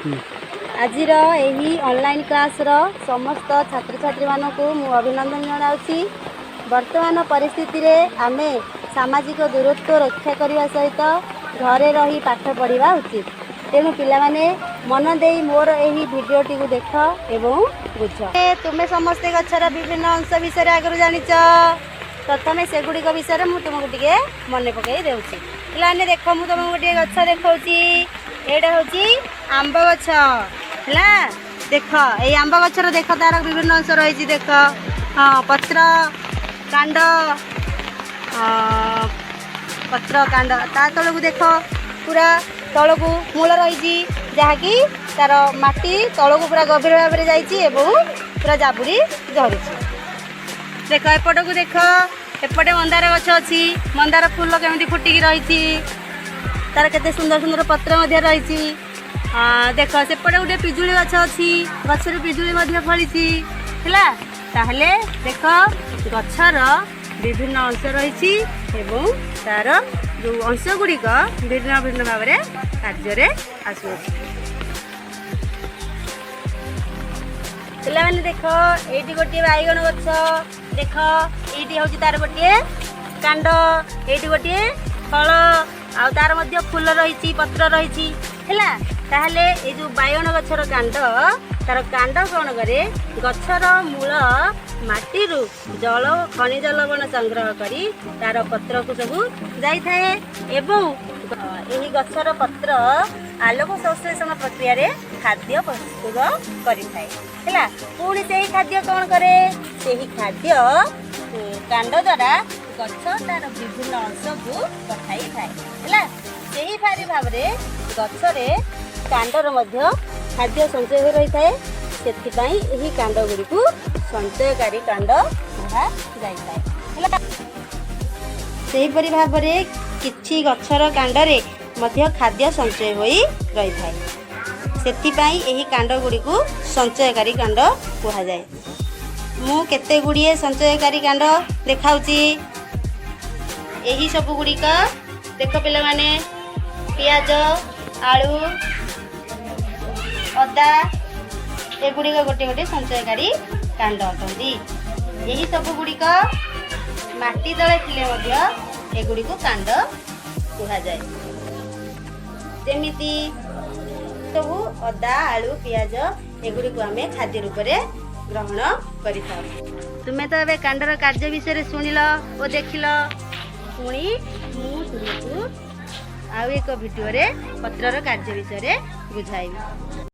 ଆଜିର ଏହି ଅନଲାଇନ୍ କ୍ଲାସ୍ର ସମସ୍ତ ଛାତ୍ରଛାତ୍ରୀମାନଙ୍କୁ ମୁଁ ଅଭିନନ୍ଦନ ଜଣାଉଛି। ବର୍ତ୍ତମାନ ପରିସ୍ଥିତିରେ ଆମେ ସାମାଜିକ ଦୂରତ୍ୱ ରକ୍ଷା କରିବା ସହିତ ଘରେ ରହି ପାଠ ପଢ଼ିବା ଉଚିତ। ତେଣୁ ପିଲାମାନେ, ମନ ଦେଇ ମୋର ଏହି ଭିଡ଼ିଓଟିକୁ ଦେଖ ଏବଂ ବୁଝ। ତୁମେ ସମସ୍ତେ ଗଛର ବିଭିନ୍ନ ଅଂଶ ବିଷୟରେ ଆଗରୁ ଜାଣିଛ। ପ୍ରଥମେ ସେଗୁଡ଼ିକ ବିଷୟରେ ମୁଁ ତୁମକୁ ଟିକେ ମନେ ପକାଇ ଦେଉଛି। ପିଲାମାନେ, ଦେଖ, ମୁଁ ତୁମକୁ ଗୋଟିଏ ଗଛ ଦେଖାଉଛି। ଏଇଟା ହେଉଛି ଆମ୍ବ ଗଛ, ହେଲା? ଦେଖ, ଏଇ ଆମ୍ବ ଗଛର ଦେଖ, ତାର ବିଭିନ୍ନ ଅଂଶ ରହିଛି। ଦେଖ, ହଁ, ପତ୍ର, କାଣ୍ଡ, ପତ୍ର, କାଣ୍ଡ। ତା ତଳକୁ ଦେଖ, ପୁରା ତଳକୁ ମୂଳ ରହିଛି, ଯାହାକି ତାର ମାଟି ତଳକୁ ପୁରା ଗଭୀର ଭାବରେ ଯାଇଛି ଏବଂ ପୁରା ଜାବୁଡ଼ି ଧରୁଛି। ଦେଖ, ଏପଟକୁ ଦେଖ, ଏପଟେ ମନ୍ଦାର ଗଛ ଅଛି। ମନ୍ଦାର ଫୁଲ କେମିତି ଫୁଟିକି ରହିଛି, ତାର କେତେ ସୁନ୍ଦର ସୁନ୍ଦର ପତ୍ର ମଧ୍ୟ ରହିଛି। ଦେଖ, ସେପଟେ ଗୋଟେ ପିଜୁଳି ଗଛ ଅଛି। ଗଛରେ ପିଜୁଳି ମଧ୍ୟ ଫଳିଛି, ହେଲା? ତାହେଲେ ଦେଖ, ଗଛର ବିଭିନ୍ନ ଅଂଶ ରହିଛି ଏବଂ ତାର ଯେଉଁ ଅଂଶ ଗୁଡ଼ିକ ଭିନ୍ନ ଭିନ୍ନ ଭାବରେ କାର୍ଯ୍ୟରେ ଆସୁଅଛି। ପିଲାମାନେ, ଦେଖ, ଏଇଠି ଗୋଟିଏ ବାଇଗଣ ଗଛ। ଦେଖ, ଏଇଠି ହେଉଛି ତାର ଗୋଟିଏ କାଣ୍ଡ, ଏଇଠି ଗୋଟିଏ ଫଳ, ଆଉ ତାର ମଧ୍ୟ ଫୁଲ ରହିଛି, ପତ୍ର ରହିଛି, ହେଲା? ତାହେଲେ ଏଇ ଯୋଉ ବାଇଗଣ ଗଛର କାଣ୍ଡ, ତାର କାଣ୍ଡ କ'ଣ କରେ? ଗଛର ମୂଳ ମାଟିରୁ ଜଳ ଓ ଖଣିଜ ଲବଣ ସଂଗ୍ରହ କରି ତାର ପତ୍ରକୁ ସବୁ ଯାଇଥାଏ ଏବଂ ଏହି ଗଛର ପତ୍ର ଆଲୋକ ସଂଶ୍ଳେଷଣ ପ୍ରକ୍ରିୟାରେ ଖାଦ୍ୟ ପ୍ରସ୍ତୁତ କରିଥାଏ, ହେଲା? ପୁଣି ସେହି ଖାଦ୍ୟ କ'ଣ କରେ? ସେହି ଖାଦ୍ୟ କାଣ୍ଡ ଦ୍ୱାରା ଗଛ ତାର ବିଭିନ୍ନ ଅଂଶକୁ ପଠାଇଥାଏ, ହେଲା? ସେହିପରି ଭାବରେ ଗଛରେ କାଣ୍ଡର ମଧ୍ୟ ଖାଦ୍ୟ ସଞ୍ଚୟ ହୋଇ ରହିଥାଏ। ସେଥିପାଇଁ ଏହି କାଣ୍ଡ ଗୁଡ଼ିକୁ ସଞ୍ଚୟକାରୀ କାଣ୍ଡ କୁହାଯାଇଥାଏ, ହେଲା? ସେହିପରି ଭାବରେ କିଛି ଗଛର କାଣ୍ଡରେ ମଧ୍ୟ ଖାଦ୍ୟ ସଞ୍ଚୟ ହୋଇ ରହିଥାଏ। ସେଥିପାଇଁ ଏହି କାଣ୍ଡ ଗୁଡ଼ିକୁ ସଞ୍ଚୟକାରୀ କାଣ୍ଡ କୁହାଯାଏ। ମୁଁ କେତେ ଗୁଡ଼ିଏ ସଞ୍ଚୟକାରୀ କାଣ୍ଡ ଦେଖାଉଛି। ଏହି ସବୁ ଗୁଡ଼ିକ ଦେଖ ପିଲାମାନେ, ପିଆଜ, ଆଳୁ, ଅଦା, ଏଗୁଡ଼ିକ ଗୋଟିଏ ଗୋଟିଏ ସଞ୍ଚୟକାରୀ କାଣ୍ଡ ଅଟନ୍ତି। ଏହି ସବୁ ଗୁଡ଼ିକ ମାଟି ତଳେ ଥିଲେ ମଧ୍ୟ ଏଗୁଡ଼ିକୁ କାଣ୍ଡ କୁହାଯାଏ। ଯେମିତି ସବୁ ଅଦା, ଆଳୁ, ପିଆଜ, ଏଗୁଡ଼ିକୁ ଆମେ ଖାଦ୍ୟ ରୂପରେ ଗ୍ରହଣ କରିଥାଉ। ତୁମେ ତ ଏବେ କାଣ୍ଡର କାର୍ଯ୍ୟ ବିଷୟରେ ଶୁଣିଲ ଓ ଦେଖିଲ। ପୁଣି ମୁଁ ତୁମକୁ ଆଉ ଏକ ଭିଡ଼ିଓରେ ପତ୍ରର କାର୍ଯ୍ୟ ବିଷୟରେ ବୁଝାଇବି।